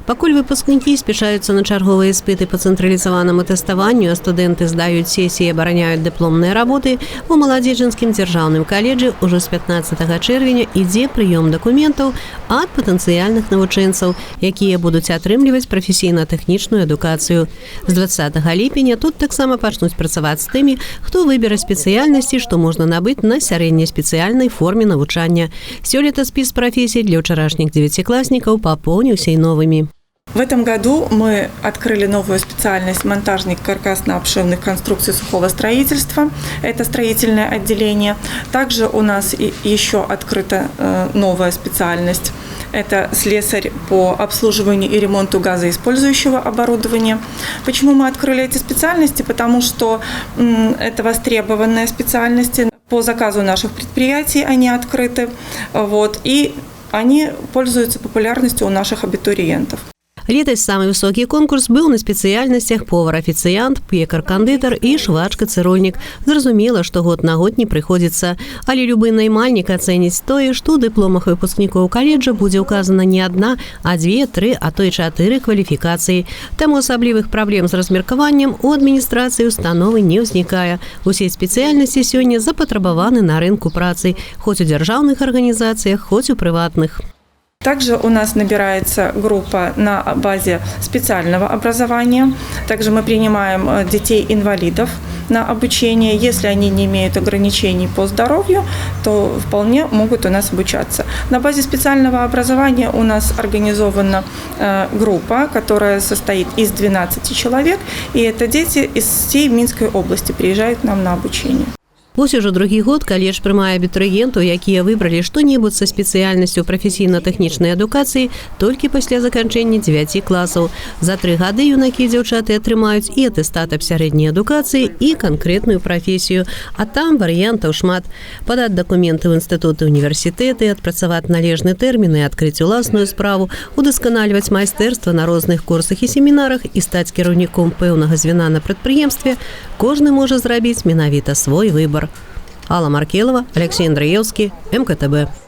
Пакуль выпускнікі спяшаюцца на чарговыя іспыты па цэнтралізаванаму тэставанню, а студэнты здаюць сесіі і абараняюць дыпломныя работы, у Маладзечанскім дзяржаўным каледжы ўжо з 15 чэрвеня ідзе прыём дакументаў ад патэнцыяльных навучэнцаў, якія будуць атрымліваць прафесійна-тэхнічную адукацыю. З 20 ліпеня тут таксама пачнуць працаваць з тымі, хто выбера спецыяльнасці, што можна набыць на сярэднеспецыяльнай форме навучання. Сёлета спіс прафесій для ўчарашніх дзевяцікласнікаў папоўніўся і новымі. В этом году мы открыли новую специальность: монтажник каркасно-обшивных конструкций сухого строительства. Это строительное отделение. Также у нас и еще открыта новая специальность. Это слесарь по обслуживанию и ремонту газоиспользующего оборудования. Почему мы открыли эти специальности? Потому что это востребованные специальности. По заказу наших предприятий они открыты. Вот, и они пользуются популярностью у наших абитуриентов. Летась самы высокі конкурс быў на спецыяльнасцях повар-афіцыянт, пекар-кандытар і швачка-цырульнік. Зразумела, што год на год не прыходзіцца, але любы наймальнік ацэніць тое, што ў дыпломах выпускнікоў каледжа будзе ўказана не адна, а дзве, тры, а то і чатыры кваліфікацыі. Таму асаблівых праблем з размеркаваннем у адміністрацыі установы не ўзнікае. Усе спецыяльнасці сёння запатрабаваны на рынку працы, хоць у дзяржаўных арганізацыях, хоць у прыватных. Также у нас набирается группа на базе специального образования. Также мы принимаем детей-инвалидов на обучение. Если они не имеют ограничений по здоровью, то вполне могут у нас обучаться. На базе специального образования у нас организована группа, которая состоит из 12 человек. И это дети из всей Минской области приезжают к нам на обучение. Вось ужо другі год каледж прымае абітурыентаў, якія выбралі што-небудзь са спецыяльнасцю прафесійна-тэхнічнай адукацыі толькі пасля заканчэння 9 класаў. За 3 гады юнакі і дзяўчаты атрымаюць і атэстат аб сярэдняй адукацыі, і канкрэтную прафесію. А там варыянтаў шмат. Падаць дакументы ў інстытуты, універсітэты, адпрацаваць належны тэрмін і адкрыць уласную справу, удасканальваць майстэрства на розных курсах і семінарах і стаць кіраўніком пэўнага звена на прадпрыемстве. Кожны можа зрабіць менавіта свой выбар. Алла Маркелова, Алексей Андреевский, МКТБ.